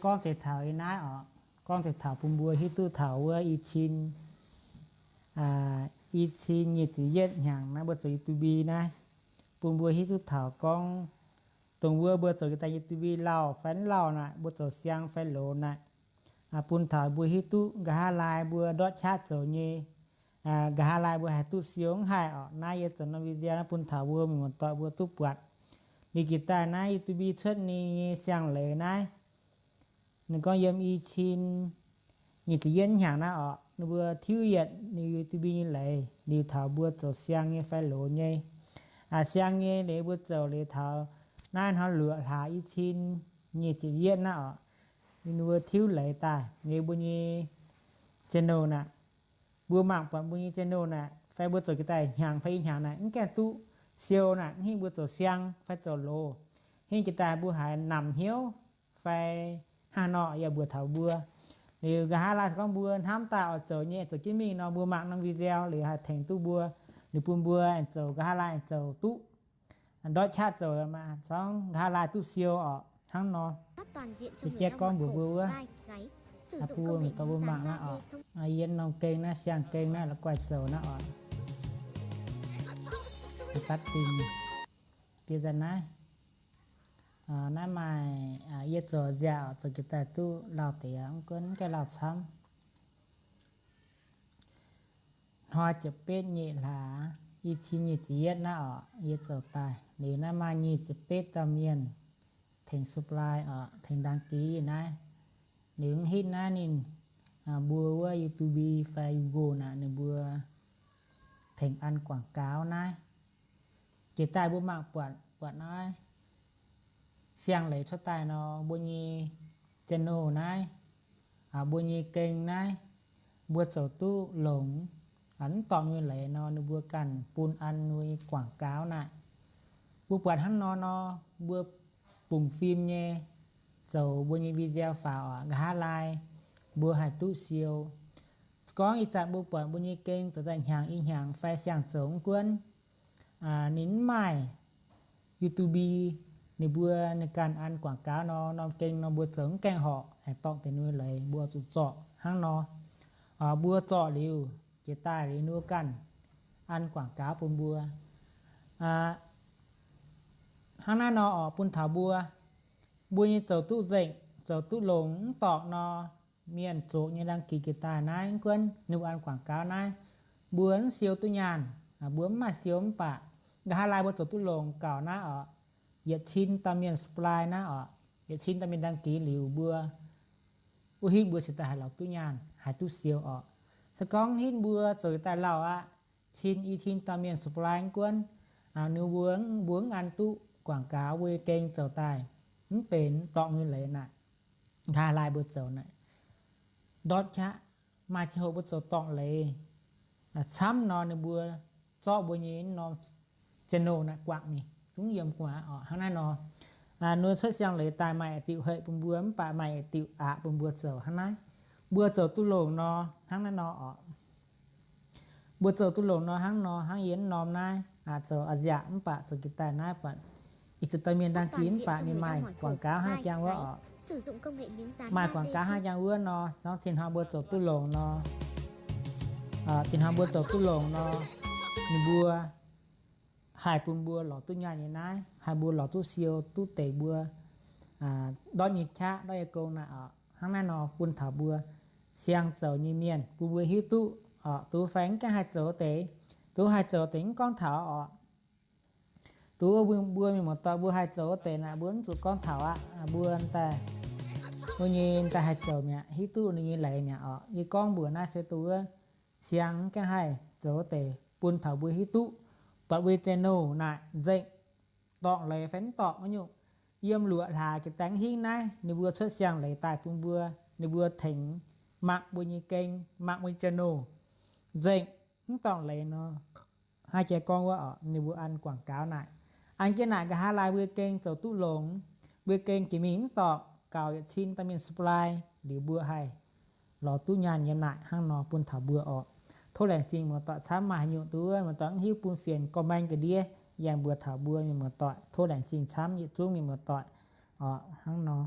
Gorngv deix taux yie naaiv oc, gorngv deix taux bun mbuo hiuv duqv taux wuov i cin, i cin nyic ziepc yietv hnyangx naaiv mbuo zoux YouTube naaiv, bun mbuo hiuv duqv taux gorngv dongh wuov mbuo zoux jiex daaih YouTube lauh fai mv lauh naaic, mbuo zoux siang fai loz naaic, bun taux mbuo hiuv duqv nqa'haav laai mbuo ndortv qaqv zoux nyei, nqa'haav laai mbuo haih duqv siou mv haih oc. Naaiv yie zoux norm video naaiv bun taux mbuo mienh muoz-doic mbuo duqv buatc. Liuz jiex daaih naaiv YouTube cuotv ninh nyei siang-leiz naaiv, ninh gorngv yiem i cin nyic ziepc yietv hnyangx naaiv oc, ninh mbuo tiuv yietc ninh YouTube nyei leiz liuz taux mbuo zoux siang nyei fai loz nyei. Siang nyei liuz mbuo zoux liuz taux naaiv hnoi luoqc hlaax i cin nyic ziepc yietv naaiv oc, ninh mbuo tiuv leiz daaih liuz mbuo nyei channel naaic, mbuo mangc buatc mbuo nyei channel naaic fai mbuo zoux jiex daaih hnyangx fai i hnyangx naaic mv gaengh duqv siou naaic, mv hingh mbuo zoux siang fai zoux loz, hingh jiex daaih mbuo haiz namx hnyouv fai hnangv nor yaac mbuox taux mbuo. Liuz nqa'haav laai gorngv mbuo hnamv daaih oix zoux nyei, zoux jienv mingh nor mbuo mangc norm video liuz haih tengx duqv mbuo, liuz bun mbuo aengx zoux, nqa'haav laai aengx zoux duqv ndortv qaqv zoux maah, corc nqa'haav laai duqv siou oc hnangv nor. Liuz jaiv gorngv mbuox mbuo wuov, bun mbuo mangc naaiv oc. Yie norm kênh naaiv siang kênh naaiv la'guaih zoux naaiv oc. Daaih dingh biei nzengc naaiv. Naaiv maaih yie zoux nziaauc oc, zoux jiex daaih duqv lauh deix, mv gunv mv gaengh lauh camv. Hnoi ziepc betv nyeic hlaax i cin nyic ziepc yietv naaiv oc, yie zoux daaih. Liuz naaiv maaih nyic ziepc betv dauh mienh tengx subscribe oc, tengx đăng ký naaiv. Liuz mv hitv naaiv ninh mbuo wuov YouTube fai Google naaic ninh mbuo tengx an quảng cáo naaiv. Jiex daaih mbuo mangc buatc, buatc naaiv siang-leiz cuotv daaih nor, mbuo nyei channel naaiv, mbuo nyei kênh naaiv, mbuo zoux duqv longx, mv dorngc nyei leiz nor ninh mbuo ganh bun an nyei quảng cáo naaic. Mbuo buatc hnangv nor nor, mbuo bungx fim nyei zoux mbuo nyei video faaux oc, nqa'haav laai mbuo haih duqv siou. Gorngv ih zanc mbuo buatc mbuo nyei kênh zoux daaih hnyangx i hnyangx fai siang zoux mv gunv ninh mv maaih YouTube, ninh mbuo ninh ganh an quảng cáo nor, norm kênh nor mbuo zoux mv gaengh horpc, haih dorngc deix nyei leiz mbuo zuqc zorc hnangv nor. Mbuo zorc liuz jiex daaih liuz ninh mbuo ganh an quảng cáo bun mbuo. Hnangv naaiv nor oc, bun taux mbuo, mbuo nyei zoux duqv nzengc, zoux duqv longx mv dorngc nor, mienh zoqc nyei đăng ký jiex daaih naaiv mv gunv ninh mbuo an quảng cáo naaiv, mbuo mv siou duqv nyaanh, mbuo mv maaih siou mv baac nqa'haav laai mbuo zoux duqv longx gauh naaiv oc, yietc cin dauh mienh subscribe naaiv oc, yietc cin dauh mienh đăng ký liuz mbuo wuov hitv mbuo cingx daaih haih lorz duqv nyaanh, haih duqv siou oc. Se gorngv hitv mbuo zoux daaih lauh aqv, cin i cin dauh mienh subscribe mv gunv ninh mbuo, mbuo mv an duqv quảng cáo, mbuo nyei kênh zoux daaih mv benx dorngc nyei leiz naaic. Nqa'haav laai mbuo zoux naaic ndortv qaqv, maaih ziangh hoc mbuo zoux dorngc leiz camv nor ninh mbuo zorqv mbuo nyei norm channel naaiv guangc mingh, zungv yiem gu'nguaaz oc. Hnangv naaiv nor, ninh cuotv siang-leiz daaih maaih yietc diuc haic bun mbuo mv baac maaih yietc diuc aqc bun mbuo zoux hnangv naaiv. Mbuo zoux duqv longx nor hnangv naaiv nor oc. Mbuo zoux duqv longx nor hnangv nor, hnangv yie norm naaiv zoux a'nziaauc mv baac zoux jiex daaih naaiv buatc ih zanc dauh mienh đăng ký mv baac ninh maaih quảng cáo hnangv jang wuov oc. Maaih quảng cáo hnangv jang wuov nor, hnangv tin hnoi mbuo zoux duqv longx nor, tin hnoi mbuo zoux duqv longx nor, ninh mbuo haih bun mbuo lorz duqv nyaanh nyei naaiv, haih mbuo lorz duqv siou duqv deix mbuo ndortv nyei qaqv, ndortv nyei gong naaic oc. Hnangv naaiv nor bun taux mbuo siang zoux nyei mienh bun mbuo hiuv duqv oc, duqv fai mv gaengh haih zoux deix, duqv haih zoux deix mv gorngv taux oc. Duqv mbuo mienh muoz-doic mbuo haih zoux deix naaic mbuo mv zuqc gorngv taux aqv. Mbuo daaih, mbuo nyei daaih haih zoux mi'aqv, hiuv duqv ninh nyei leiz mi'aqv oc. Yie gorngv mbuox naaiv se duqv wuov siang mv gaengh haih zoux deix bun taux mbuo hiuv duqv buatc mbuo nyei channel naaic nzengc dorngc leiz fai mv dorngc wuov nyungc. Yiem luoqc hlaax jiex daaih hingv naaiv ninh mbuo cuotv siang-leiz daaih bun mbuo, ninh mbuo tengx mangc mbuo nyei kênh, mangc mbuo nyei channel nzengc mv dorngc leiz nor, hnangv jiex gorngv wuov oc, ninh mbuo an quảng cáo naaic. An jienv naaic nqa'haav laai mbuo kênh zoux duqv longx, mbuo kênh jiex mingh mv dorngc gauh yietc cin dauh mienh subscribe liuz mbuo haih lorz duqv nyaanh yiem naaic hnangv nor bun taux mbuo oc. Tov laengz zingh muoz-doic camv, maaih haaix nyungc duqv muoz-doic mv hiuv bun fienx comment ga'ndiev yangh mbuox taux mbuo mienh muoz-doic. Tov laengz zingh camv yietc zungv mienh muoz-doic oc. Hnangv nor.